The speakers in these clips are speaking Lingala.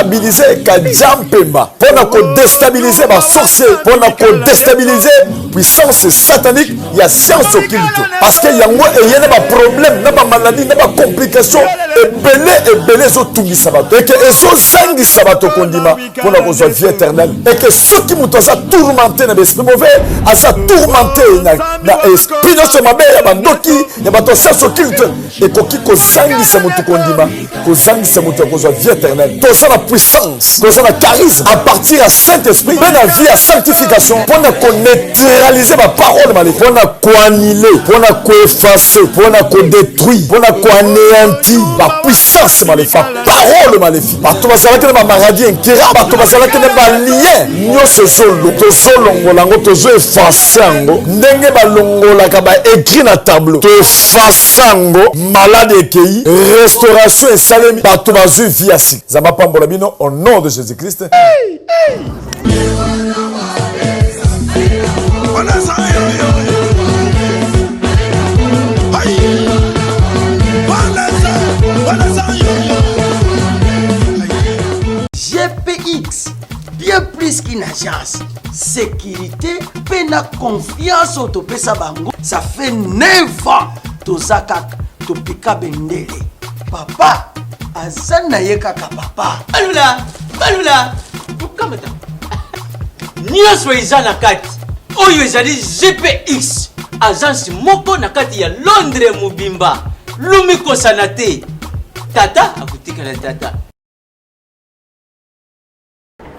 kodestabilize kaja mpemba, mpo na kodestabilize basorcier, mpo na kodestabilize puissance satanique ya science occulte, parce que yango eye na baproblème, na bamaladie, na bacomplication ebele ebele ezotungisa bato, eke ezozangisa bato kondima mpo na kozwa vie éternelle. Eke soki moto aza tourmenté na baesprit mauvais, aza tourmenté na esprit nyonso mabe ya bandoki, ya bato ya science occulte, ekoki kozangisa moto kondima, kozangisa moto ya kozwa vie éternelle. Toza na puissance, toza na charisme à partir ya Saint Esprit mpe na vie ya sanctification mpo na koneutraliser baparole maléfique, mpo na koannuler, mpo na koeffacer, mpo na kodétruire, mpo na koanéantir bapuissance maléfique, baparole maléfique. Bato bazalaki na bamaladi incurable, bato bazalaki na balien nyonso, ezolo tozolongola yango, tozoeffacer yango ndenge balongolaka baécrit na tableau. Toeffacer yango, malade ekei, restauration esalemi, bato bazwi vie ya sika. Nzambe apambola bino au nom de Jésus Christ. Hey, hey. GPX, bien plus qu'une agence, sécurité mpe na confiance oyo topesa bango, ça fait 9 ans toza kaka topika bendele. Papa aza na ye kaka papa. Balula balula kokamata nyonso eza na kati. Oyo ezali GPX, agence moko na kati ya Londres mobimba. Lumi kosana te, tata akotikala tata.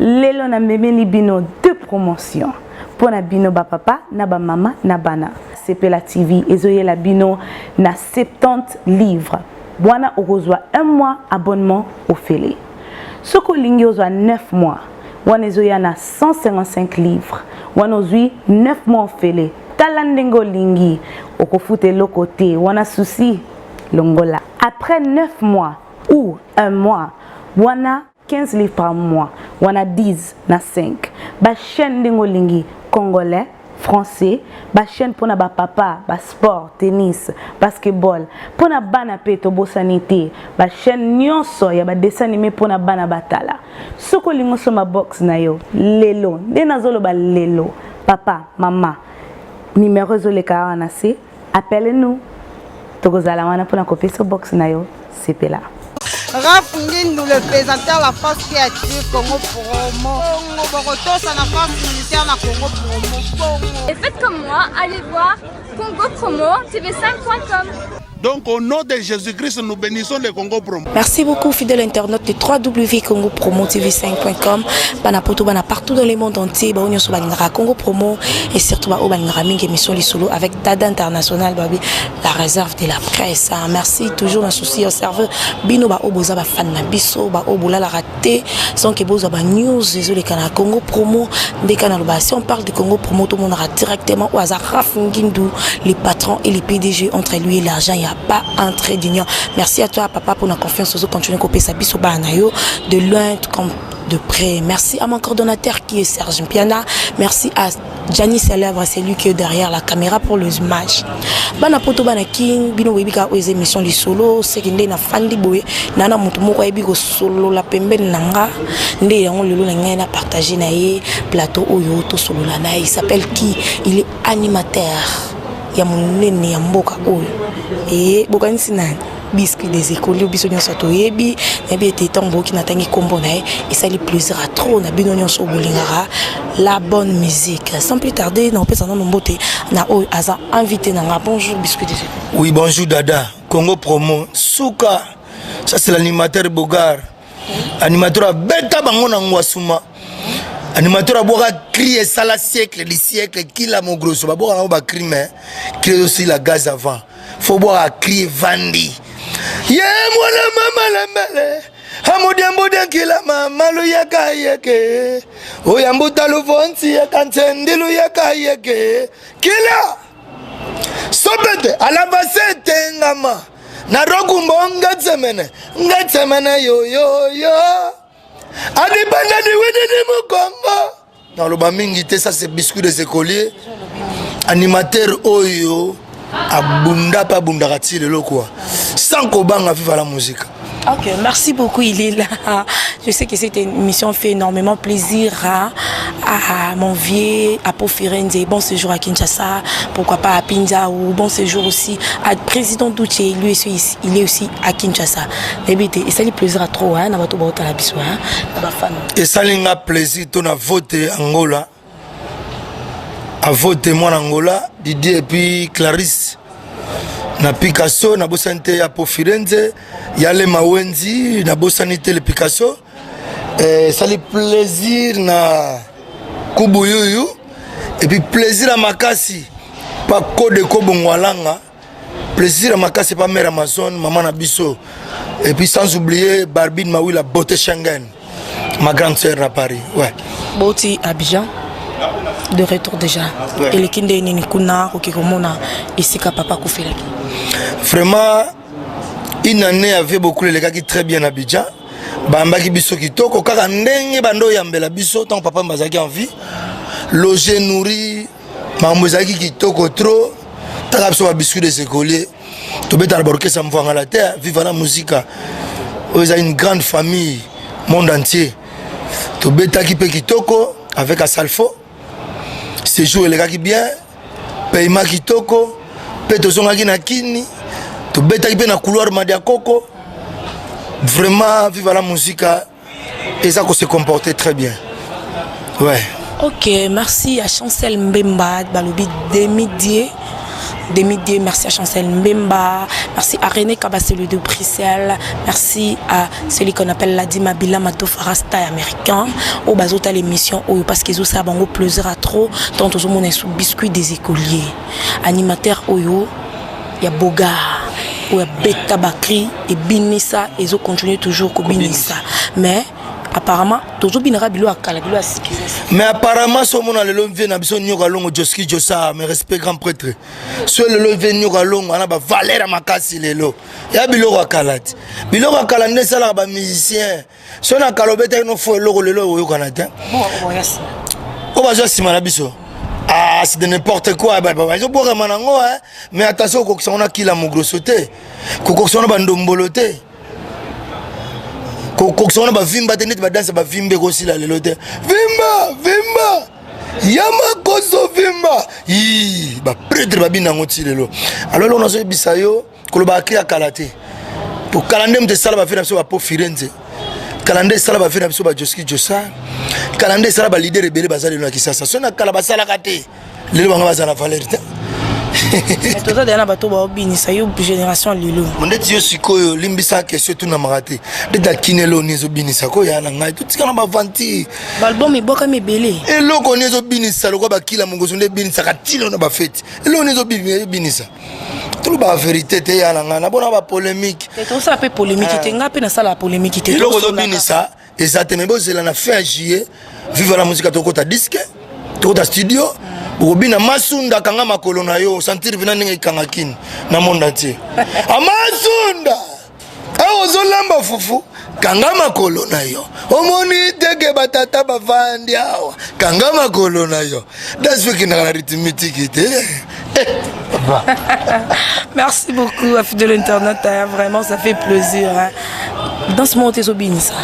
Lelo namemeli bino deux promotions mpo na bino bapapa na bamama na bana. Sepela TV ezoyela bino na 70 livres, wana okozwa un mois abonnement ofele. Soki olingi ozwa 9 mois, wana ezoya na 155 livres, wana ozwi 9 mois ofele. Tala ndenge olingi, okofuta eloko te, wana susi longola. Après 9 mois ou un mois, wana 15 livres par mois, wana 10 na 5. Bachaîne ndenge olingi, congolais, français, bachaîne mpona bapapa, basport, tennis, basketball, mpona bana mpe tobosani te, bachaîne nyonso ya badessin animé mpona bana batala. Soki olingi osomba box na yo lelo, nde nazoloba lelo, papa, mama, numéro ezoleka awa na se, appelle nous, tokozala wana mpona kopesa box na yo. Sepela. Raf Ngindu, le présentateur, la force qui attire Congo Promo. Congo Bokotosa, la force militaire, la Congo Promo. Congo. Et faites comme moi, allez voir Congo Promo TV5.com. Donc au nom de Jésus-Christ, nous bénissons le Congo Promo. Merci beaucoup, fidèle internaute de www.congopromotv5.com. Bana poto, bana partout dans le monde entier, ba nyonso balingaka Congo Promo et surtout ba balingaka mingi émission Lisolo avec Dada International babi, la réserve de la presse. Ah, merci toujours na souci au serveur bino ba oboza ba fan na biso, ba obolalaka te sans que bozwa ba news ezoleka na Congo Promo. Ndeka na loba, si on parle de Congo Promo, tout le monde aura directement au hasard Raf Ngindu, les patrons et les PDG. Entre lui et l'argent, il n'y a pas un trait d'union. Merci à toi, papa, pour la confiance. Ozo continuer kopesa biso bana yo de loin comme de près. Merci à mon coordonnateur qui est Serge Mpiana. Merci à Gianni Célèbre, c'est lui qui est derrière la caméra pour le match. Bana poto, bana king, bino boyebi ka oyo émission Lisolo, seki nde na fandi boye, nana moto moko ayebi kosolola pembeni na nga, nde yango lelo na ngai na partager na ye plateau oyo tosolola na ye. Il s'appelle qui? Il est animateur ya monene ya mboka oyo. E bokanisi nani? Biscuit des écoliers, biso nyonso toyebi. Nayebi ete ntango boyoki natangi nkombo na ye, esali plaisir à trop na bino nyonso oyo bolingaka la bonne musique. Sans plus tarder, na opesa nano mbote na oyo aza invité na nga. Bonjour, Biscuit des écoliers. Oui, bonjour Dada. Congo Promo. Souka. Ça c'est l'animateur Bogar. Animateur abeta bango na ngwasuma. Animateur abwaka cri esala siècle du siècle kila mogroso babwaka nango bacri, mais cri aussi la gaz avant. Faut bwaka cri evandi. Ye mwana mama lembele. Amudiambudiankila mama luyaka yeke. Oyambuta luvonsi yekansendi luyaka yeke. Kila! Sobete alavase etengama na rokumbo ngetsemene ngetsemene yoyoyo adibandani wididi mokongo. Naloba mingi te, ça c'est Biscuit des écoliers, animateur oyo abunda mpe abundaka ti lelo quoi, sans kobanga. Viva la musique. Ok, merci beaucoup, il est là. Je sais que cette émission fait énormément plaisir à, à mon vieux, à Firenze. Bon séjour à Kinshasa, pourquoi pas à Pinza, ou bon séjour aussi à Président Douche, lui aussi, il est aussi à Kinshasa. Et ça lui plaisir à trop, hein, na bato baota la biso, hein, na ba fan. Esalinga plaisir to na vote Angola. A vote mwana Angola, Didier et puis Clarisse. Na Picasso, na bosani te ya Po Firenze, ya Le Mawenzi, na bosani te le Picasso. Eh, esali plaisir na Kubuyuyu et puis plaisir ya makasi pa Kode Kobongwalanga. Plaisir ya makasi pa mère Amazon, maman na biso. Et puis sans oublier Barbine Mawila, beauté Schengen, ma grande sœur na Paris. Ouais. Boti Abidjan de retour déjà. Ouais. Eleki nde nini kuna okoki komona esika papa akufelaki? Vraiment une année avait beaucoup elekaki très bien na Abidjan. Bayambaki biso kitoko kaka ndenge bando oyambela biso ntango papa bazalaki en vie. Loger, nourri, makambo ezalaki kitoko trop. Taka biso ba biscuits des écoliers. Tobetaka na ba orchestre mvwangala te, viva la musica. Oyo eza une grande famille monde entier. Tobetaki pe kitoko avec Asalfo. Séjour elekaki bien, paiement kitoko, pe tozongaki na Kini, tobetaki pe na couloir Madiakoko. Vraiment viva la musica eza ko se comporter très bien. Ouais. Ok, merci à Chancel Mbemba, Balobi Demi-Dieu. Demi-Dieu, merci à Chancel Mbemba, merci à René Kabaselu de Bruxelles, merci à celui qu'on appelle Ladi Mabila Matofa Rasta américain, au bazota l'émission, au parce qu'ils ont ça bango plaisir à trop, tant aux hommes sous biscuit des écoliers, animateur oyo, ya Boga, oyo ya beta bakri et binisa, ils ont continué toujours ko binisa, mais apparemment tozobinaka bilo ya kala, bilo ya sika. Mais apparemment so mona lelo vie na biso nyoka longo Joski Josa, mais respect grand prêtre. So lelo vie nyoka longo ana ba valeur ya makasi lelo. Ya biloko ya kala ti. Biloko ya kala nde esalaka ba musicien. So na kala obetaki no fo eloko lelo oyokana te. Oyo bazwa nsima na biso. Ah, c'est de n'importe quoi. Ba, ba, ba, ezobwakama nango, hein. Mais attention, okokisa ngo na kila mogroso te. Kokokisa ngo na bandombolo te. Kokokisa ngo na bavimba te, neti badanse bavimba ekosila lelo te. Vimba, vimba. Ya makoso vimba. Ii, ba prêtre babina yango ti lelo. Alors eloko nazoyebisa yo, koloba akri ya kala te. Po kala nde moto esala ba vie na biso ba Po Firenze. Kala nde esala ba vie na biso ba Joski Josa. Kala nde esala ba leader ebele baza lelo na Kinshasa. Soki na kala basalaka te, lelo bango baza na valeur te. Mais toza deja na bato baobinisa yo génération lelo. Ndeti yo sikoyo limbisa question etunamaka te. Ndeti akinelo nini ezobinisa koya na ngai totika na baventure. Balbum ebwakami ebele. Eloko nini ezobinisa lokola bakila mongoso nde ebinisaka tino na bafeti. Eloko nini ezobinisa? Tolobaka vérité te ya na ngai nabona ba polémique. Te tosala pe polémique te, ngai pe nasala polémique te. Eloko ezobinisa eza te, mais bozela na fin ya juillet, viva la musique tokota disque, tokota studio, bokobina masunda kanga makolo na yo, sentir vina ndenge ekanga kini na monde entier. Amasunda! Awa ozolamba fufu, kanga makolo na yo. Omoni teke batata bavandi awa, kanga makolo na yo. Danse ekendaka na rythmique te. Eh, papa. Merci beaucoup à fidèle internaute, hein. Vraiment ça fait plaisir, hein. Dans ce moment ezobinisa.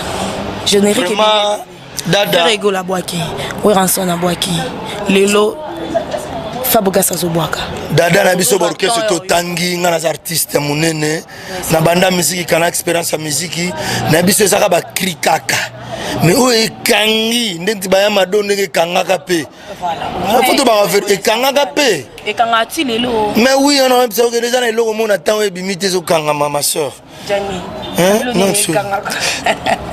Générique Vraiment, Dada. Ferre Gola abwaki, Werrason abwaki. Lelo Fabregas azobwaka. Dada na biso ba orchestre totangi, nga naza artiste ya monene, na banda musique kana expérience ya musique, na biso ezaka ba cri kaka. Mais oyo ekangi ndenge baya mado ndenge ekangaka pe. Voilà. Faut to ba ekangaka pe. Ekangaka ti lelo. Mais oui, on a même ça déjà na eloko mona temps ebimi te ezokangama ma sœur. Gianni. Hein? Non, sûr.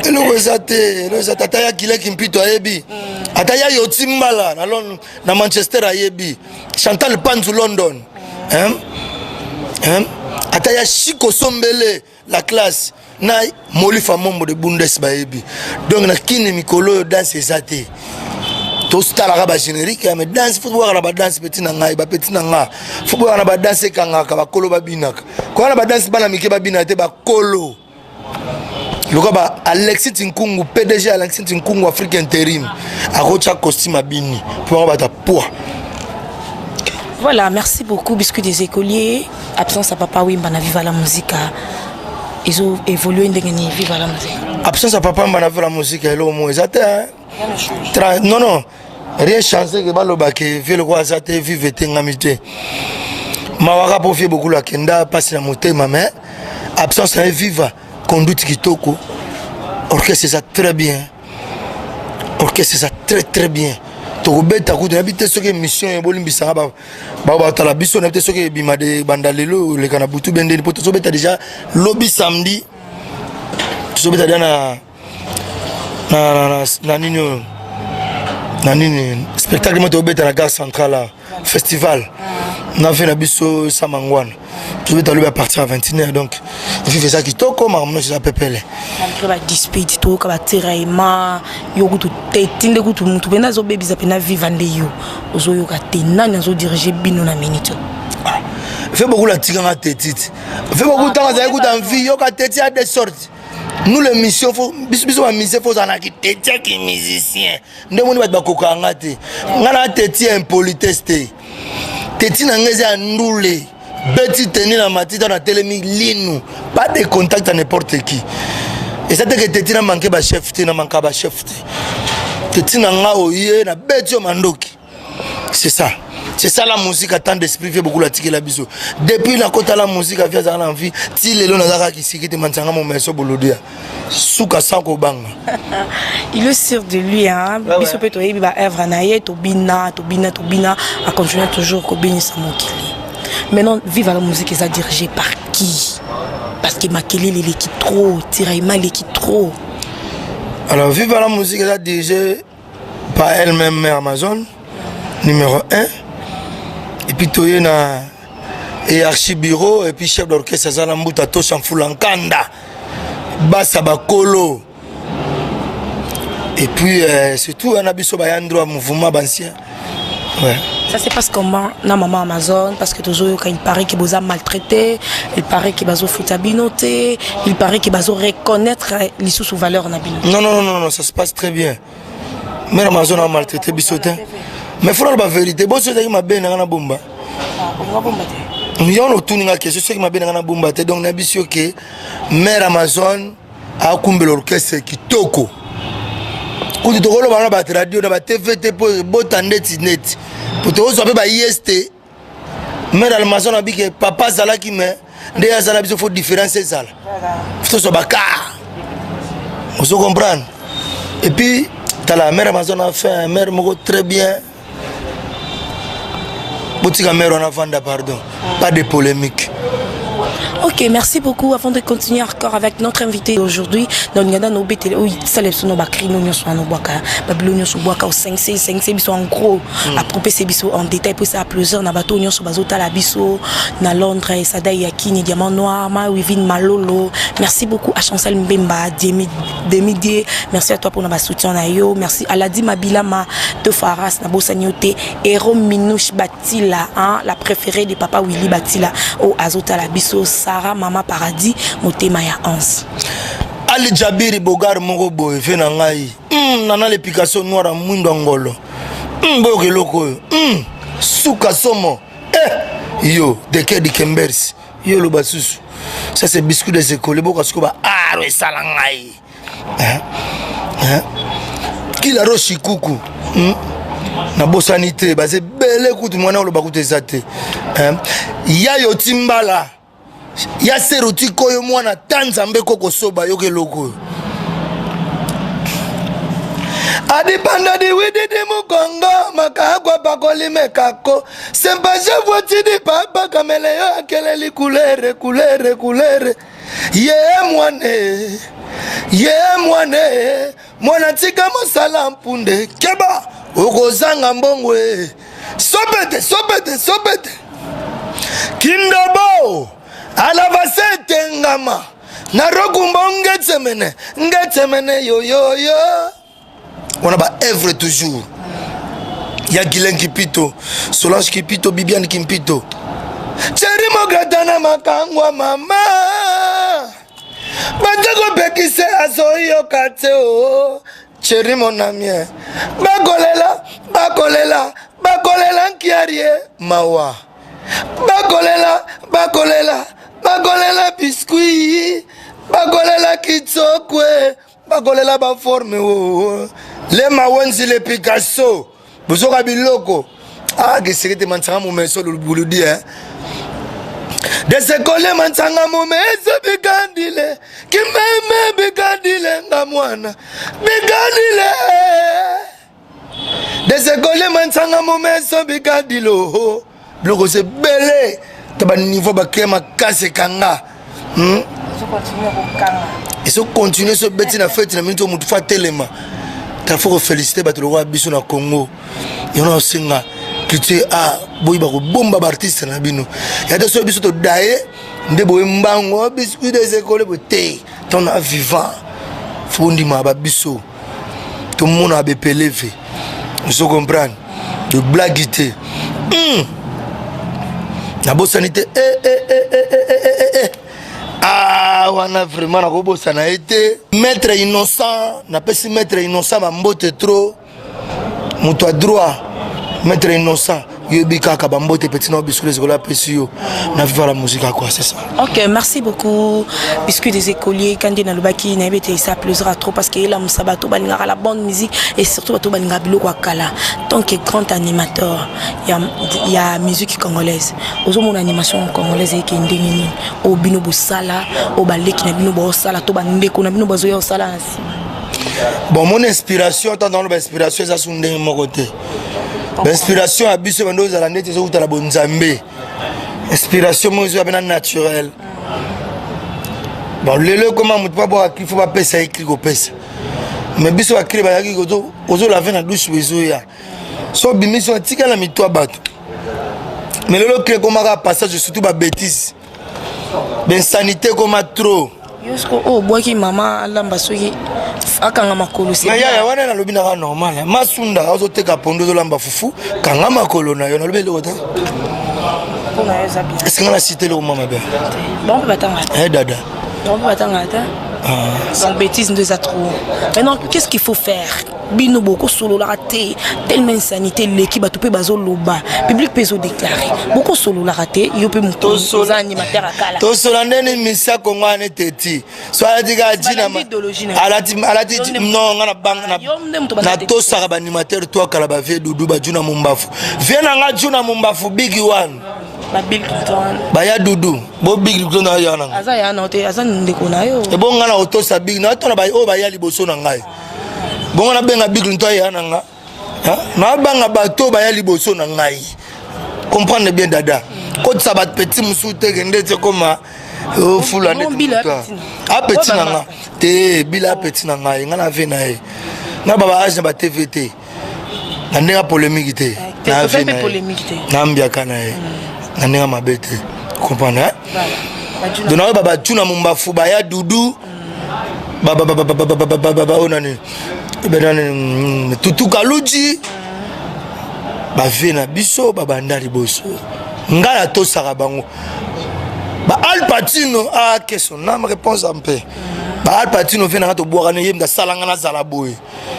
Eloko eza te, eloko eza te. Ata ya Kileki Mpito ayebi. Ata ya Yoti Mbala na London, na Manchester ayebi. Chantal Panzu London. Hein? Hein? Ata ya Chico Sombele la classe na Molifa Mombo de Bundes bayebi. Donc na kini mikolo oyo danse eza te. Totalaka ba générique, mais danse faut boyaka na ba danse petit na ngai, ba petit na nga. Faut boyaka na ba danse ekangaka, bakolo babinaka. Koyaka na ba danse bana mike babinaka te, bakolo. Lokola ba Alexis Tinkungu, PDG Alexis Tinkungu Afrique Intérim, akotia costume abini po bango bata poids. Voilà, merci beaucoup Biscuit des écoliers. Absence à Papa Wimba na Viva la Musica. Ezo évoluer ndenge nini Viva la musique? Absence ya papa Wemba na Viva la musique eloko moko eza te. Non non, rien changé ke baloba ke vie lokola aza te, vive etengami te. Mawaka po vie bokulu akenda mpasi na motema, mais absence na ye viva conduite kitoko, orchestre eza très bien, orchestre eza très très bien. Tokobeta kutu nayebi te soki émission ebolimbisanga bao batala biso, nayebi te soki ebima de banda lelo oleka na butu bendeni, mpo tozobeta déjà lobi samedi, tozobeta deja na na, na, na nini oyo na nini spectacle mo tobeta na gare centrale, festival na ve na biso Samangwana, tozobeta lobi à partir ya 21h. Donc vive eza kitoko, makambo nyonso eza pepele. Malgré badispute, toyoka batiraillement, yo kutu te nde kutu mutu mpenza azobebisa mpena viva nde yo ozoyoka te. Nani azodirige bino na minute? Fe beaucoup atikanga tetite, fe beaucoup ntango azali kuta mvi yoka teti ya de sorte. Nous les missions, faut biso biso ba musicien, faut ozala na kiteti ya kimusicien. Nde omoni bato bakokaka nga te, nga na teti ya impolitesse te. Teti na nga eza ya ndule beti teni na matita na telemi linu, pas de contact à n'importe qui. Eza te ke teti na manke bachef te, na manka bachef te. Teti na nga oye na beti yo mandoki. C'est ça, c'est ça la musique à tant d'esprit. Vie beaucoup atikela biso depuis nakota la musique, avie azala na vie ti lelo. Nazalaka kisiki te, manzanga momeso bolodia suka sans kobanga. Il est sûr de lui, hein. Ouais, biso mpe toyebi baœuvre na ye, tobina, tobina, tobina, acontinue toujours kobinisa mokili. Maintenant, Vive la musique eza dirigé par qui? Parce que makelele eleki trop, tiraillement eleki trop. Alors Vive la musique eza dirigé par elle-même, mère Amazon numéro 1, et puis toye na hiérarchie bureau, et puis chef d'orchestre aza na mbuta Tosha Mfula Nkanda basa bakolo, et puis surtout wana biso bayandro ya mouvement bancien, ouais. Ça se passe comment na maman Amazon? Parce que tozoyoka, il paraît que boza maltraité, il paraît que bazo futa bino te, il paraît que bazo reconnaître lisusu valeur na bino. Non non non non, ça se passe très bien. Mère Amazon a maltraité biso te. Mais faut la vérité. Bon, soki mabe na nga na bomba. Yango otuni nga question, soki mabe na nga na bomba te. Donc na biso ke mère Amazon akumbela orchestre kitoko. Kutu tokoloba na bato radio na batv te mpo ebota ndeti neti po tokozwa mpe ba ist. Mère Amazon abike papa azalaki, mais nde azala biso, faut différence ezala, tozwa bakar, ozo comprendre. Et puis tala, mère Amazon a fait un mère moko très bien. Botika mère wana vanda, pardon, pas de polémique. Ok, merci beaucoup. Avant de continuer encore avec notre invité aujourd'hui, dans Nganda no betele oui, sale sono ba cri no nyonso no bwaka, ba bilo nyonso bwaka au 5C, 5C biso en gros, à propos c'est biso en détail pour ça plusieurs na bato nyonso bazota la biso na Londres, Sada Yakini, Diamant Noir, Ma Wivine Malolo. Merci beaucoup à Chancel Mbemba, Demi Demi merci à toi pour notre soutien na yo. Merci à Ladi Mabilama de Faras na Bosanyote, Hero Minouche Batila, hein, la préférée de papa Willy Batila au Azota la biso, Sarah Mama Paradis, Motema ya Hans. Ali Jabiri Bogar moko boye fe na ngai, nana le Picasso noir ya mwindo ya ngolo, boyoka eloko oyo, suka somo, eh, yo deke dikembers yo oloba susu, ça c'est biscuit des écoles. Boka sikoyo ba aro esala ngai, hein? Hein? Kila roshi kuku, Nabosani te, baza ebele kutu, mwana oloba kutu eza te, hein? Yayo timbala ya sero tikoyo mwana ta nzambe kokosoba yoka eloko oyo adipanda diwididi mukongo makagwa pakolimekako sempaje voitidi papa kameleyo akeleli kulere kulere kulere ye mwane ye mwane mwana tika mosala mpunde keba okozanga mbongo e sobete sobete sobete kindobo alavase etengama narokumba ngetsemene ngetsemene yoyoyo wana ba œuvre toujours ya Guylain Kipito, Solange Kipito, Bibiane Kimpito, Thierry Mogratana makangwa mama bato kopekisa azoyoka te o Thierry mon ami, bakolela bakolela bakolela nkiarie mawa bakolela bakolela bakolela biscuit. Bakolela kitsokwe, bakolela baforme o. Le mawenzi le Picasso. Bozoka biloko. Ah, kisekete mansanga mumeso lulubuludi eh. Desekole mansanga mumeso bikandile, kimeme bikandile nga mwana. Bikandile. Desekole mansanga mumeso bikandile oh. Biloko se bele ta ba niveau ba clé makasi ekanga. Hmm? ezo continue so beti na fete na minute oyo motu fo atelema ta fo kofélicité bato lokola biso na congo yango naosenga culture a boyeba kobomba baartiste na bino ya te soki biso todaye nde boye mbango biscuit des école boye te ntango na vivant fo bondimaka babiso tomonaka bepeleve ozo comprendre de blague te hmm. nabosani te eh, eh, eh, eh, eh, eh, eh, eh. Ah, wana vraiment nakobosana ye te maître innocent napesi maître innocent bambote trop moto ya droit maître innocent yoyebi kaka bambote petit na biscuit des écoliers apesi yo na viva la musique quoi c'est ça. Ok, merci beaucoup biscuit des écoliers kandi nalobaki nayebi ete esa plaisir trop parce que elamusa bato balingaka la bonne musique et surtout bato balingaka biloko ya kala tant que grand animateur ya, ya musique congolaise ozomona animation congolaise eke ndenge nini oyo bino bosala oyo baleki na bino baosala to bandeko na bino bazoya osala na nsima. Bon, mon inspiration tant dans l'inspiration eza su ndenge moko te. L'inspiration ya biso bando ozala ndeti ezowuta na bonzambe. Inspiration moko ezoya pena naturel. Bon, lelo ekoma moto babwaka kri fo bapesa ye kri kopesa. Mais biso bakri bayaki ozolave na douche ezoya. So obimisi otika na mito ya bato. Mais lelo kri ekomaka passage surtout ba bêtises. L'insanité ekoma trop. Yo siko oyo obwaki mama alamba soki akanga makolo na yaya wana nalobi naka normal masunda azoteka pondu ozolamba fufu kanga makolo na yo nalobi eloko te eske nga na cité eloko mwa mabe eh dada bango mpe batangaka te donc bêtise nde eza trop maintenant qu'est ce qu'il faut faire bino bokosololaka te tellement insanité eleki bato mpe bazoloba public mpe ezodeklare bokosololaka te yo mpe motoza animateur ya kala tosola ndeni misia kongo wana eteti so alati kaka jina alati non nga na natosaka baanimateur to akala bavie dudu bajuna mombafu vie na nga juna mombafu bigi wana baya dudu bo big likolo na yo ya na aza ya na te aza ndeko na yo ebongo nga na kotosa big na tona oyo baya liboso na ngai bongo nabenga big nto aya na nga nabanga bato baya liboso na ngai comprendre bien dada kotisa bato petit mosusu te kende ti ekoma ofula ndeti apeti na nga te bila apeti na ngai ngai na ve na ye nga baba age na ba tv te na ndenge ya polémique te na vie na ye na mbiaka na ye na ndenge ya mabe te comprendre donc naoyo babatu na mombafu baya dudu oyo nani nani tutu kaluji bavie na biso babanda liboso ngai natosaka bango ba al pacino ah question na réponse mpe ba al pacino vie nanga tobwaka ne ye mda asalanga nazala boye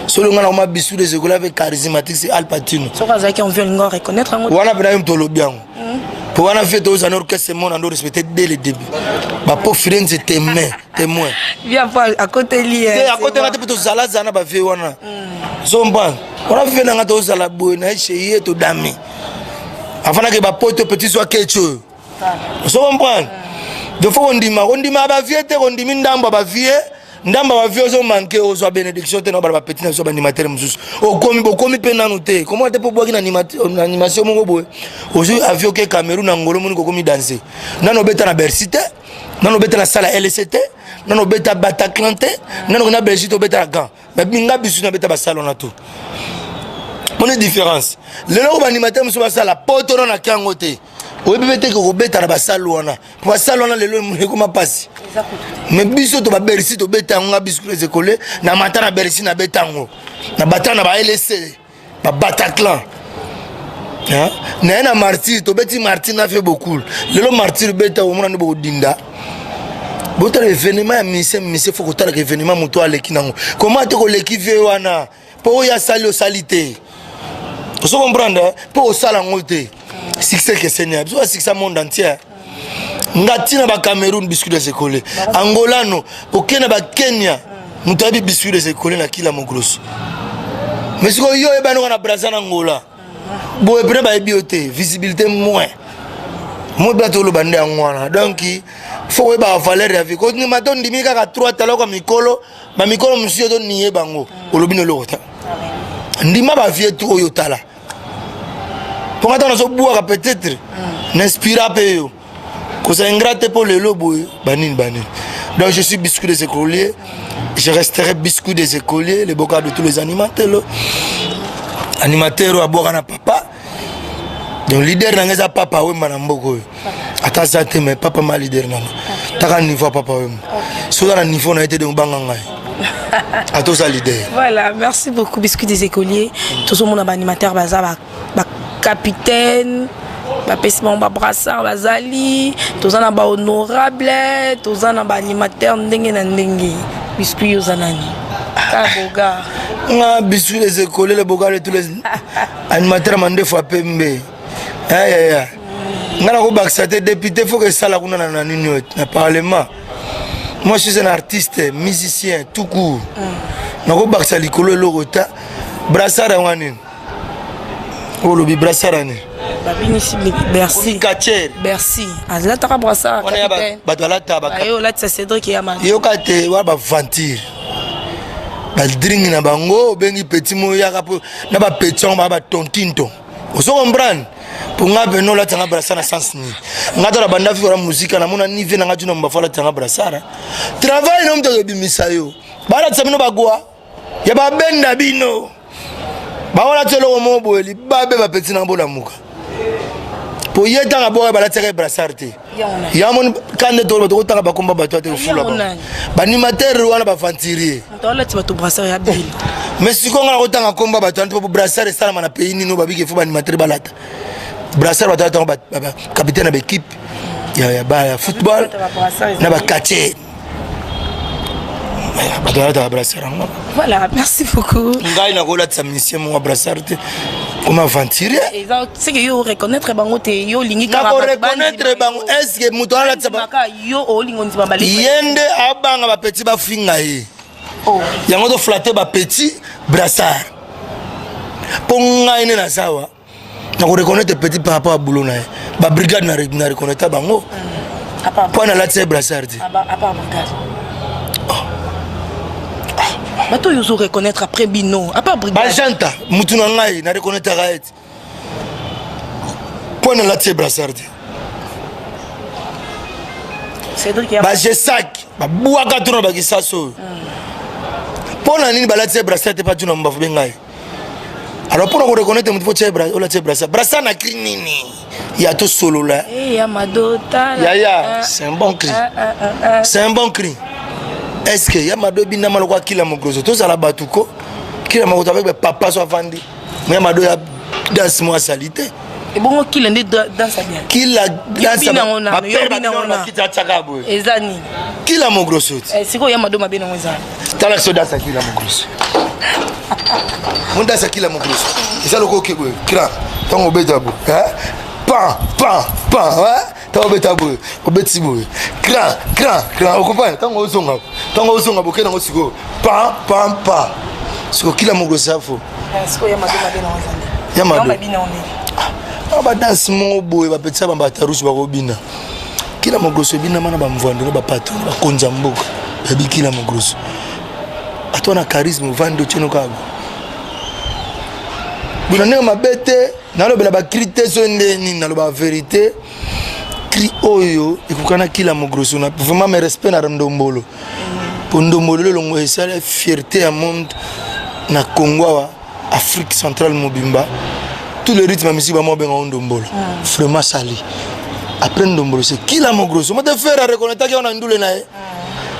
solo nga nakoma bisou des écoles avec charismatique c'est Al Pacino soki azalaki en vie olinga reconnaître yango wana mpena yo moto olobi yango mpo wana vie tozala na orchestre mona ndo respecte dès le début bapo firenze témoin témoin bien po akoteli te akotela te mpo tozalazala na bavie wana zomba wana vie nanga tozala boye na ye chez ye todami afandaki bapoto petit zwa kechi oyo ozo comprendre de faut kondima kondima bavie te kondimi ndambo ya bavie ndambo ya bavie ozo manke ozwa bénédiction te na bala bapetit na biso baanimateur mosusu okomi bokomi mpe nanu te komona te mpo obwaki na animation moko boye ozwi avie oke cameroun na ngolo moni kokomi danse nanu obeta na bercy te nanu obeta na sala lc te nanu obeta bataclan te nanu okenda belgique te obeta na gant nga bisu nabeta basala wana to moni différence lelo ko baanimateur mosusu basala poto na na yango te oyebi mpe te kokobeta na basale wana po basale wana lelo ekoma mpasi me biso to babersi tobeta yango nga biso les école na mata na bersi nabeta yango na bata na ba lc ba bataclan naye na martyr tobeti martyr na fe bokul lelo martyr beta omona nde bokodinda botala événement ya mise mise fo kotalaka événement moto aleki nango koma te koleki vie wana mpo oyo asali osali te ozo comprendre mpo osala yango te succès ekeseni ya biso basuccès monde entier. Nga tina ba Cameroun biscuit des écoliers. Angolano, oke na ba Kenya. Moto ayebi biscuit des écoliers na kila mokoloso. Mais sikoyo yo oyebani na Brazza na Angola. Boye pene bayebi yo te, visibilité moins. Moi bato oloba nde yango wana. Donc faut koyeba valeur ya vie. Kondima to ndimi kaka 3 taloko mikolo, ba mikolo mosusu yo to niye bango. Olobi na eloko te. Ndima ba vie tout oyo tala. Mpo nga ntango nazobwaka peut-être n'inspira mpe yo kozala ingrat te mpo lelo boye banini banini. Donc je suis biscuit des écoliers, je resterai biscuit des écoliers, le bocard de tous les animateurs, animateur oyo abwaka na papa. Donc leader na nga eza papa Wemba na mboka oyo, ata aza te, mais papa ma leader nanga taka niveau ya papa Wemba. Soki oza na niveau na ye te, donc banga ngai ata oza leader. Voilà, merci beaucoup Biscuit des écoliers. Tozomona baanimateur baza bacapitaine, bapesi bango babrassard, bazali, toza na bahonorable, toza na baanimateur ndenge na ndenge. Biscuit, oza nani? Kaka bogar? Nga biscuit des écoliers, le bocard de tous les animateurs, mandefu ya pembe ayaya. Nga nakobakisa te, député faut esala kuna na nini oyo na parlement. Moi, je suis un artiste musicien tout court. Nakobakisa likolo eloko ta brassard yango nini, olobi brassard ya nini? Babinisi Bercy. Kacher. Bercy alataka brassard. Wana ya bato alata. Aye olatisa Cédric Yama. Yoka te, wana baventure badringi na bango. Obengi petit mo yaka mpo na bapetit yango baa batontinto, ozo comprendre? Mpo nga pene olatanga brassard na sens nini? Nga to na banda vivre musika, namona ni vie nanga tuna mbafo alatanga brassard. Travail no moto azobimisa yo, balatisa bino bagwa ya babenda bino, baolatisa eloko moko boye libabe. Bapeti nanga bolamuka po ye ntango aboka balatisaka ye brassard te. Yamoni kande toloba tokotanga bakomba bato ate kofula baanimateur wana baventurier. Olati bato brassard ya bino. Mais sikoyo nga nakotanga komba bato wana te, po brassard esalama na pays nini? Babiki fo baanimateur balata brassard, bato batango capitaine na baéquipe ya football na baquartier, bato balataka brassard yango. Voilà, merci beaucoup. Ngai nakolatisa musicien moko brassard te comme aventurier. C'est que yo reconnaître bango te, yo olingi. Nakoreconnaître bango, est ce que moto alatisa yo olingi ondima? Ye nde abanga bapetit bafinga ye yango, toflatter bapetit brassard. Mpo ngai nde nazawa nakoreconnaître petit par rapport à boulot na ye. Babrigade na reconnaître bango mpo nalatisa ye brassard te. Bato oyo ozo reconnaître après bino, à part brigade? Bajanta mutu na ngai na reconnaîtraka ye te mpo nalati ye brassard te. Bajesak babwaka tuna bakisasi oyo, mpo na nini balati ye brassard te? Mpa tuna mbafu be ngai. Alors mpona koreconnaître motu, fo olati ye brassard. Brassard na cri nini ya tosolola? Yaya, c'est un bon cri, c'est un bon cri. Est ce que ya mado ebinama lokwa kila mogroso? Tozala bato ko kila mokoto avec bapapa so avandi ya mado ya danse mo asali te. Ebongo kila nde danse bien? Kila danse bakiti atiaka boye. Eza nini? Kila mogroso ti sikoyo ya mado mabe nango eza? Tala biso danse ya kila mogroso. Mo danse ya kila mogroso eza loko oke boye cran, ntango obeta boye pan pan pan, ntango obeta boye, obeti boye cran cran cran, okomprendre? Ntango ozonga, ntango ozonga boke nango sikoyo pan pan pan. Sikoyo kila mogroso ya fo ya mado badanse moko boye, bapetisa bambata rouge bakobina. Kila mogroso ebinama na bamvwando na bapatron, bakonzi ya mboka bayebi kila mogroso. Ata wana charisme ovandi otieno kaka bona ndenge mabe te. Nalobela bacri te, so nde nini, naloba vérité. Cri oyo ekokana kila mogroso na vraiment mes respect na ndombolo, po ndombolo elongo esala fierté ya monde na Congo awa, Afrique centrale mobimba. Tous les rythmes ya musique bamo babenga ndombolo. Vraiment sali après ndombolo, c'est kila mogroso. Mote frère areconnaîtaki wana ndule na ye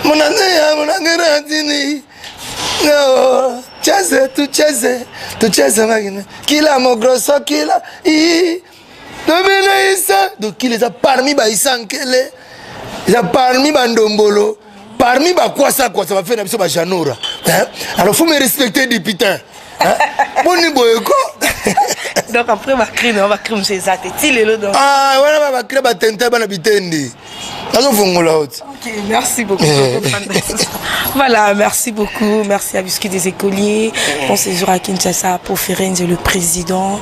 monangeya monangera tini no cheze tucheze tucheze makina kila mogroso kila i domina isa. Donc kila eza parmi baisa nkele, eza parmi bandombolo, parmi bakwasa-kwasa bafe na biso bajanora. Alors faut me respecter, députain boni boye ko. Donc après bacri na bacri mosusu eza te ti lelo donc. Ah, wana bacri batente bana bitendi nazofongola oti. Ok, merci beaucoup. Voilà, merci beaucoup. Merci à Biscuit des écoliers. Bon séjour à Kinshasa pour Ferenz, le président.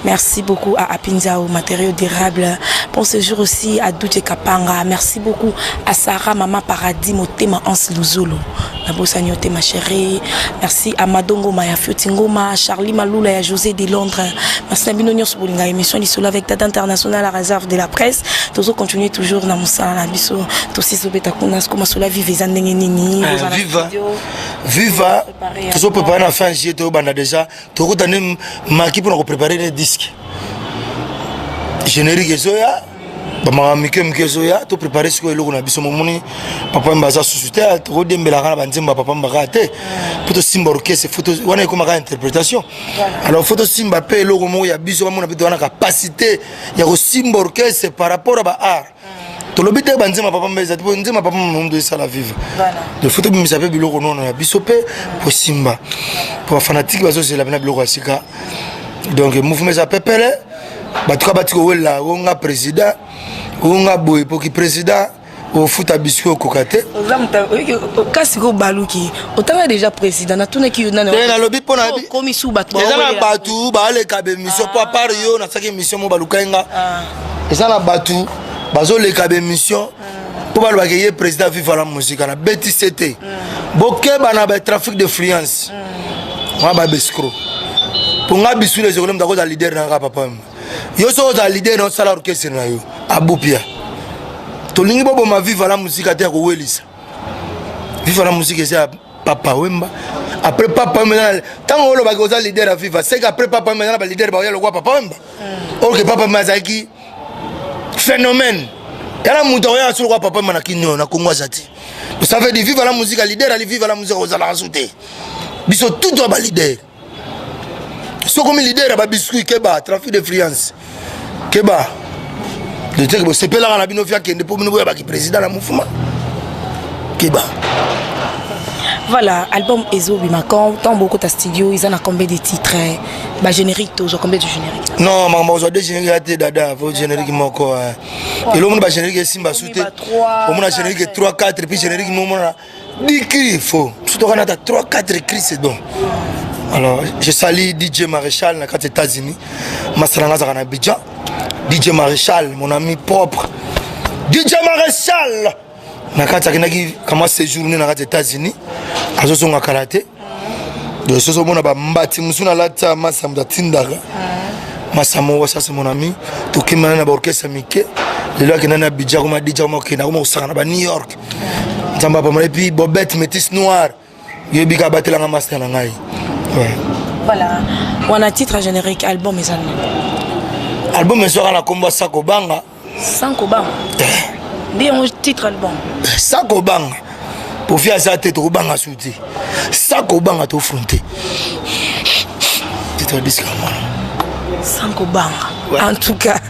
Merci beaucoup à Apinzao, matériaux durables. Bon séjour aussi à Doudje Kapanga. Merci beaucoup à Sarah, Maman Paradis, Motema Hans Luzolo. Nabosani yo te, ma chérie. Merci à Madongo Maya Fiotingoma, Charlie Maloula et à José de Londres. Merci à bino nyonso bolinga émission Lisolo avec Tata International à réserve de la presse. Tozo continuer toujours na mosala na biso. Tosi zobeta kuna skoma sola vive eza ndenge nini. Eh, Bozala viva. studio. Viva Préparer tozo préparer na fin juillet tobanda déjà tokota nde maki mpona koprépare ne disque générique ezoya bamaka mike mike ezoya toprépare sikoyo eloko na biso momoni papa mba aza susu te tokodembelaka na banzembo ya papa mba kaka te mpo tosimba orchestre fo wana ekomaka interprétation alors fo tosimba mpe eloko moko ya biso bamona mpe towana capacité ya kosimba orchestre par rapport ya ba art tolobi te banzemba papa mba eza te po nzemba papa mba moto esala vivre donc fo tobimisa mpe biloko nono ya biso mpe kosimba po bafanatike bazozela mpena biloko ya sika donc mouvement eza pepele bato ka bati kowelela onga président onga boye poki président ofuta biscuit okoka te. Oza moto kasi ko baluki otanga déjà président natunaki yo nani. Te nalobi mpo na okomi su bato eza na bato baleka baémission mpo apart yo nasalaki émission mo balukai nga eza na bato bazoleka baémission mpo balobaka ye président viva la musique na betise te bokeba na batrafic d'influence wana babescro mpo nga biscuit les économes dakozala leader na nga papa yo soki ozala leader na osala orchestre na yo abupia tolingi boboma viva la musique te ya kowelisa viva la musique eza ya papa wemba après papa wemba ntango olobaki oza leader ya viva seke après papa wemba eza na baleader baoya lokola papa wemba orke papa wemba azalaki phénomène yala moto akoya so lokola papa wemba na kino na kongo aza te ça veut dire viva la musique leader ali viva la musique ozalaka su te biso tout toa baleader soki omi leader ya babiscuit keba trafic d'influence keba leteke bosepelaka na bino fi akende mpo bino boyabaki président na mofuma keba. Voilà, album ezobima quand ntango bokota studio eza na combien de titres bagénérique tozwa combien de générique? Non, makambo ozwa de générique ya te dada fo générique moko eloko mona bagénérique esimba su te omona générique 3 4 puis générique momona 10 cris faux surtout quand on a 3 4 cris c'est bon. Alors je salue DJ Maréchal na kati États-Unis masala nga azalaka na Abidjan DJ Maréchal mon ami propre DJ Maréchal na kati akendaki kama séjourne na kati États-Unis azozonga kala te donc soki omona bambati mosusu nalata masa moto atindaka masa moko ça c'est mon ami tokimana na baorchestre mike lelo akenda na Abidjan koma DJ koma okenda koma kosaka na ba New York nzambe apambola epuis bobete métis noir yoyebi ka abatelanga master na ngai. Ouais. Voilà wana titre générique album eza nini? Album ezwaka na nkombo ya Sakobanga. Sans kobanga nde yango titre album. Sakobanga pofi aza te tokobanga su te sakobanga tofronte titre disque ya mwana sans kobanga. En tout cas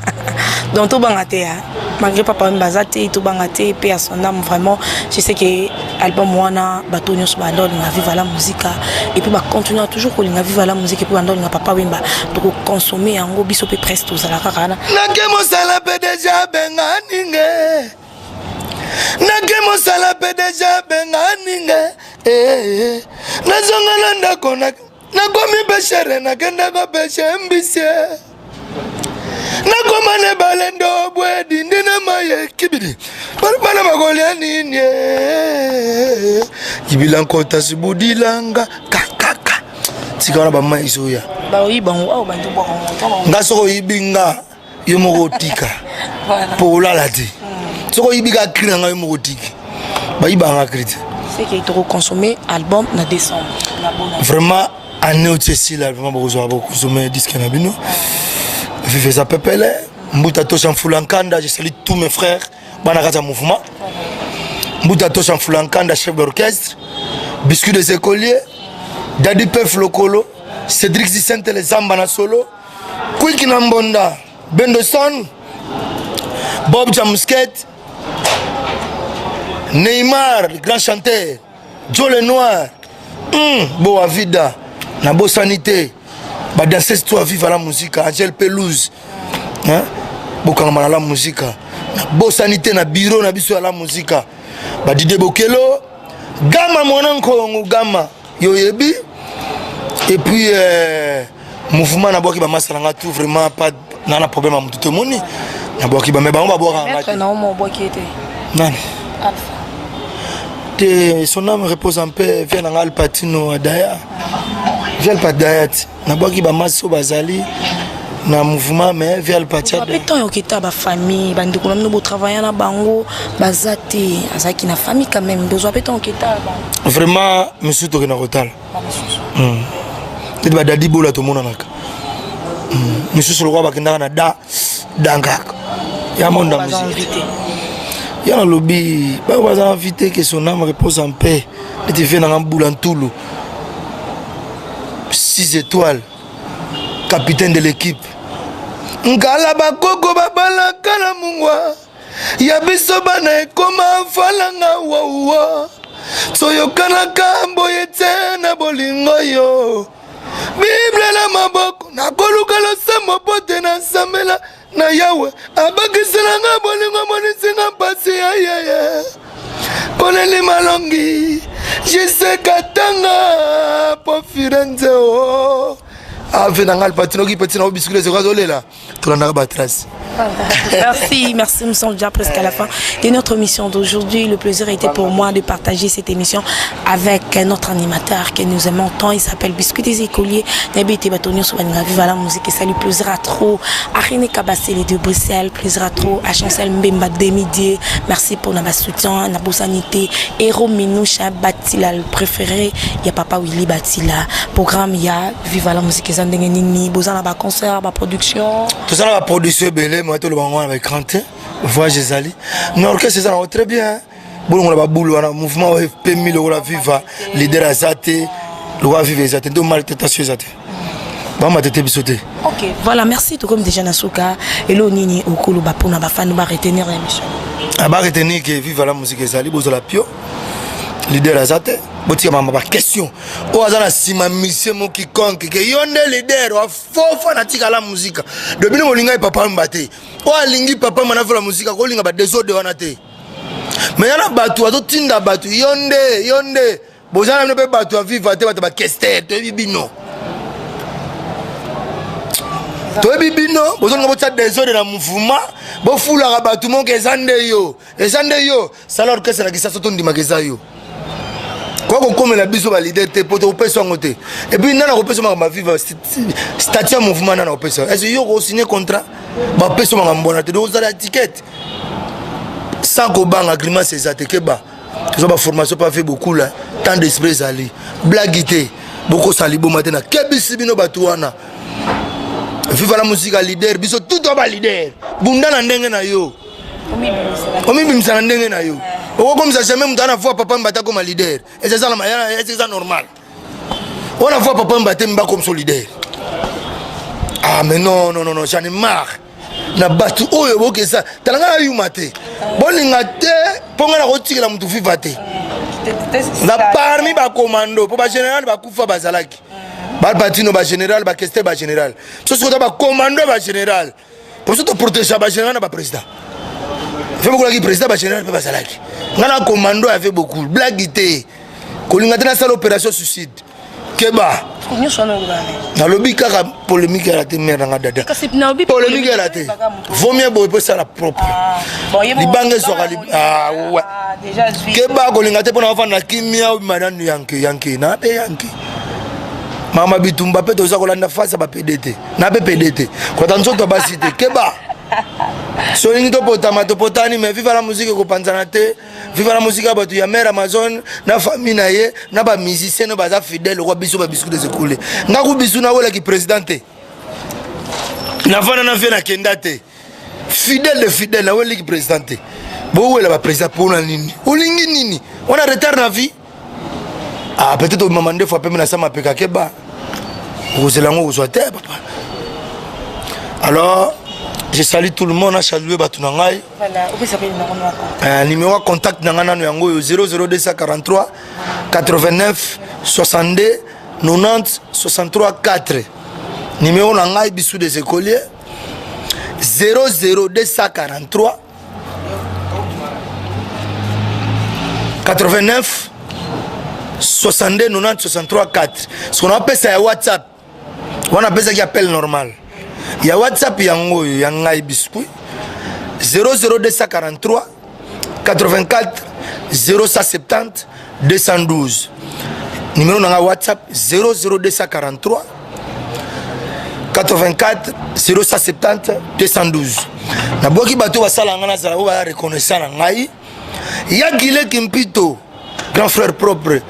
donc tobanga te hein. Malgré papa wemba aza te tobanga te pe à son âme vraiment je sais que album wana bato nyonso banda olinga viva la musica et puis bacontinue toujours kolinga viva la musique et puis banda olinga papa wemba tokoconsommer yango biso mpe presque tozala kaka wana. Nake mosala mpe deja benganinge nake mosala mpe deja benganinge eh, nazonga na ndako nakomi peshere nakendaka peshe mbisie nakoma na ebale ndobwe dindi na maye kibidi bana bakolia nini ibila nkota sibudilanga kakaka tika wana bamai ezoya nga soki oyibi nga yo moko otika mpo olala te soki oyibi ka cri na nga yo moko otiki bayibanga cri te. C'est que tokoconsommer album na décembre na bonne année. Vraiment année oyo esila vraiment bokozwa bokonsome disque na bino vive eza pepele mbuta tosha mfula nkanda je salue tous mes frères bana kati ya mouvement mbuta tosha mfula nkanda chef d'orchestre biscuit des écoliers dadi pef lokolo Cédric Zisentele zamba na solo kwiki na mbonda bendoson Bob Jamusket Neymar le grand chanteur Joe le Noir Boa Vida nabosani te. Badanseuse to Viva la Musica, Angel Pelouse, hein? Bokangama na la Musica. Nabosani te na bureau na biso ya la Musica. Badide Bokelo, Gama mwana nkongo Gama, yo yebi. Et puis euh, mouvement nabwaki bamasa na nga tout vraiment pas na na problème ya motu te omoni nabwaki ba mais bango babwaka nga te. Nani? Alpha. Te son âme repose en paix, viens na nga Alpatino Adaya. Viens Alpa ti. Nabwaki bamasi oyo bazali na mouvement mais viens Alpatia. Mpe temps yokita ba famille bandeko na bino botravailla na bango baza te azalaki na famille quand même bozwa mpe temps okita bango. Vraiment misusu tokenda kotala. Hmm. Neti ba Dadi Bola tomonanaka. Hmm. Misusu lokola bakendaka na da dankaka. Ya monde ya musique. Ya nalobi bango baza invité que son âme repose en paix. Neti vie nanga mbula ntulu. 6 étoiles capitaine de l'équipe nkala bakoko babalaka na mungwa ya biso bana ekoma falanga wawa toyokanaka boye te na bolingo yo bible na maboko nakoluka losambo mpo te nasambela na yawe abakisela nga bolingo amonisi nga mpasi ya yeye koneli malongi jise katanga po firenze o ave na ngai alpatinoki peti na obisikile soki azolela tolandaka batrace Merci, merci. Nous sommes déjà presque à la fin de notre émission d'aujourd'hui. Le plaisir était pour moi de partager cette émission avec notre animateur que nous aimons tant. Il s'appelle Biscuit des écoliers. Nabi Batonio Viva la musique et salut. Plaisir à trop. À René Kabasele de Bruxelles. Plaisir à trop. À Chancel Mbemba Demidier. Merci pour notre soutien, notre sanité. Héros Minoucha Batila, le préféré. Il y a Papa Willy Batila. Programme, il y a Viva la musique eza ndenge nini boza na baconcert baproduction toza na baproduction ebele moya toloba yango wana baécran te voyage ezali na orchestre eza nango très bien bolongola babulu wana mouvement oyo epemi lokola viva leader aza te lokola viva eza te nde maltratation eza te bamatete biso te ok voilà merci tokomi déjà na suka elo nini okoloba mpona bafani baretenir ya émission ah, baretenir ke viva la musique ezali bozala pio leader aza te botika mama baquestion oyo aza na nsima musicien mo quiconque ke yo nde leader wa faux fanatique ala muzika de bino bolingai papa mba te oyo alingi papa mba na muzika kolinga badesordre wana te me ya na bato azotinda bato yo nde yo nde boza na bino mpe bato ya viva te bato bakester toyebi bino toyebi bino bozolinga botya desordre na mouvement bofulaka bato moke eza nde yo eza nde yo sala orchestre na kisasa tondimaka eza yo kwa kokomela biso balider te mpo tokopesa yango te epuis nani akopesa makambo ya viva statut ya mouvement nani akopesa est yo okosigne contrat bapesa makambo wana te donc ozala étiquette sans kobanga grimace eza te keba toza baformation pa fe bokula temps d'esprit ezali blagi te bokosala liboma te nakebisi bino bato wana viva la musique leader biso tout ba leader bunda na ndenge na yo omibimisa na ndenge na yo okokomisa jamais moto ana voi papa mbata akoma leader eza normal wana voi papa mbate mba akomisa leader ah mais non non non j'en ai marre na bato oyo bokesa tala ngai nayuma te bolinga te mpo ngai nakotikela motu fifa te na parmi bakomando mpo bagénéral bakufa bazalaki balpatino bagénéral bakester bagénéral sosi kota bakomando ya bagénéral poso toprotégea bagénéral na baprésident fe bokolaki président bagénéral mpe bazalaki ngai na komando ya fe beaucoup blagi te kolinga te nasala opération suicide keba nalobi kaka polémique yala te mare nanga dada polémique yala te vaut mieux boye mpo esala propre ah, libanga ezwaka ah, ah, keba kolinga te mpo na ofanda kimia obima nanu yanke yanke na mpe yanke mama bitumba mpe toza kolanda face ya bapede te na mpe pede te kota nzoto ya basi te keba solingi topotama topotani mais viva la musique ekopanzana te viva la musique ya bato ya mare amazon na famille na ye na bamusicien no baza fidèle lokwa biso babisku des ekole nga ku bisu nawelaki président te navanda na vie nakenda te fidèle de fidèle naweliki président te bowela baprésident mpona nini olingi nini wana retard na vie ah peut-être obima mandefu apemi na sa mapeka keba okozela yango okozwa te papa alors je salue tout le monde na salue bato na ngai euh, numéro ya contact na ngai nano yango oyo 00243 89 62 90 63 4. Numéro na ngai bisous des écoliers 00243 89 62 90 63 4 soki napesa ya whatsapp wana apesaki appel normal ya whatsapp yango oyo ya ngai biscuit 00243 84 0170 212 numéro na ngai whatsapp 00243 84 0170 212 nabwaki bato basala ngai nazala oyo baya reconnaissant na ngai ya gile kimpito grand frère propre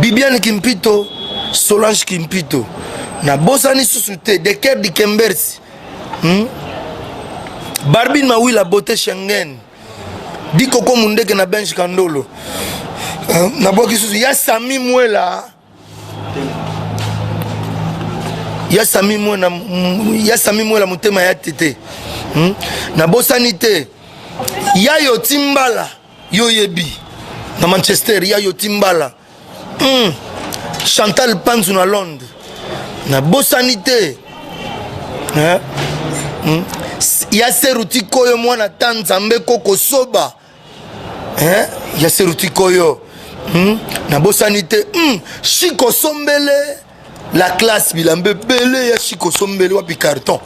bibiane kimpito solange kimpito nabosani susu te deker dikembersi hmm? barbine mawila beauté schengen dikoko mundeke na benge kandolo eh, nabwaki susu ya sami mwela ya sami mwela ya sami mwela motema ya tete hmm? nabosani te yayo timbala yo yebi na manchester yayo timbala hmm. chantal panzu na londres nabosani te eh? hmm. ya seruti koyo mwana ta nzambe kokosoba eh? ya seruti koyo hmm? nabosani te hmm. shiko sombele la classe bilamba ebele ya shiko sombele wapi carton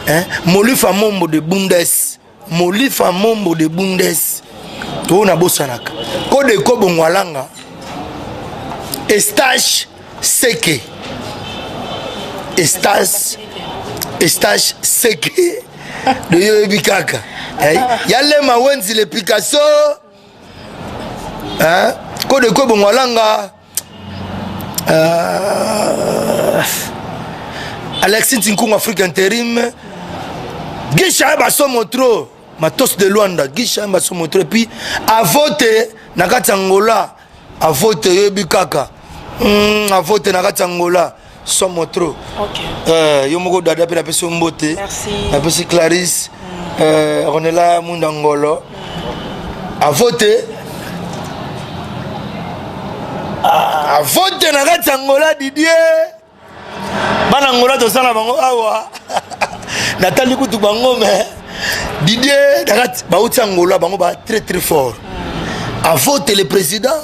eh? molifa mombo de bundes molifa mombo de bundes to nabosanaka kodeko bongwalanga estache seke estache estache seke de yo oyebi kaka eh, ya lema wenzi le picasso hein? kodeko bongwalanga euh, alexis ntinkungu afrique intérim gisha basomo trop matos de luanda gisha basomo trop epuis avote na kati ya angola avote oyebi kaka mm, avote na kati ya angola somo trop okay. euh, yo moko dada mpe napesi yo mbote napesi clarisse mm. euh, ronela munda ngolo mm. avote ah, avote na kati ya angola didier bana angola toza na bango awa natali kutu bango me didier na kati bauti angola bango ba très très fort mm. avote le président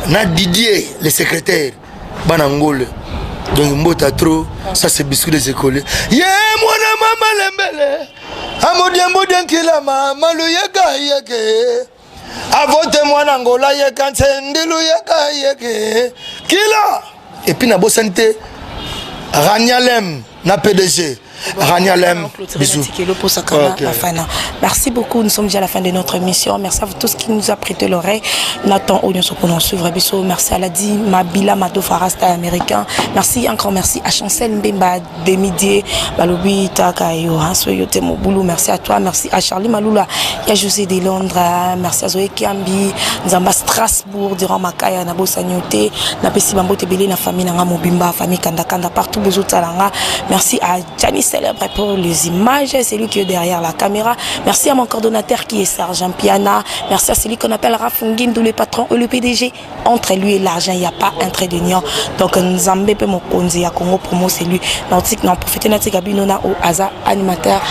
na didier le secrétaire bana ngole donc mbota trop ça c'est biscuit des écoliers ye mwana mama lembele amodiambodia mama luyeka yeke avote mwana ngola yeka nse ndiluyeka yeke kila epuis nabosani te ranialem na pdg Rania Bisous. Okay. Merci beaucoup. Nous sommes déjà à la fin de notre émission. Merci à vous tous qui nous a prêté l'oreille. Nathan Oignon pour nous suivre. Bisous. Merci à Ladi Mabila Mado Farasta américain. Merci encore merci à Chancel Mbemba Demidier Balobi Taka Yote Moboulou. Merci à toi. Merci à Charlie Maloula. Ya José de Londres. Merci à Zoé Kiambi. Nzamba Strasbourg durant Makaya Nabo Sanyote. Napesi Bambote Belé na famille Nanga Mobimba famille Kanda Kanda partout Bozo Talanga. Merci à Gianni Célèbre pour les images, c'est lui qui est derrière la caméra. Merci à mon coordonnateur qui est Sergent Piana. Merci à celui qu'on appelle Rafungindou, le patron et le PDG. Entre lui et l'argent, il n'y a pas un trait d'union. Donc, Nzambe pe mokonzi ya Congo promo, c'est lui. Nautique, non, profitez natika binona au Aza animateur.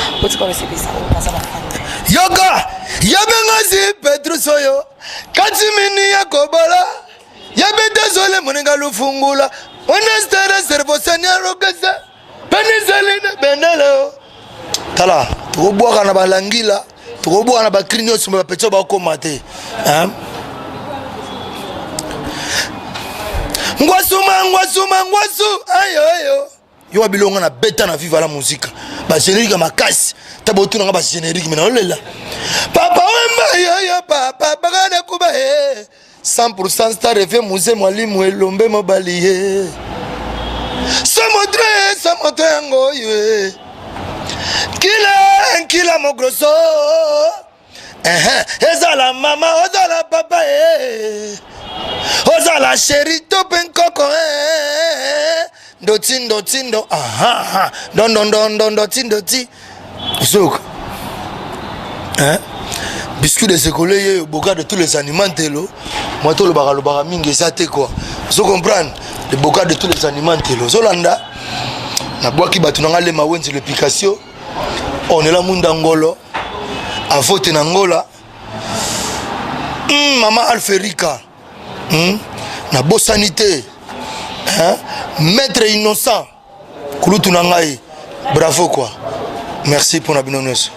Yoka, yabengazi Petrus oyo, katimini ya kobola. yabetezole moninga lufungula onestere servosaniarokesa peniselina bendele tala tokobwaka na balangila tokobwaka na bakri nyonso me bapetio bakoma te ngwasuma ngwasuma ngwasu ayo ayo yo wabilonga na beta na viva la musica ba générique ya makasi ta botuna nga ba générique me naolela papa wemba yoyo papa bakana kuba ye 100% star efe muse mwalimu elombe mobali ye somotre somotre yango ye kila nkila mogroso ezala mama ozala papa e ozala sheri to mpe nkoko eh. ndoti ndoti ndo aha ndondondondo ndoti ndoti zoka hein? biscuit de sekole ye boka de tous les animaux ntelo mwa tolobaka lobaka mingi eza te quoi ozo comprendre le boka de tous les animaux ntelo ozolanda Nabwaki bato na nga Lema Wenze le Picasso, Onela Munda Ngolo, Avote na Ngola, Mama Alferika, Nabosani te, hein? Maître Innocent, kulutu na ngai, bravo quoi. Merci pour na bino nyonso.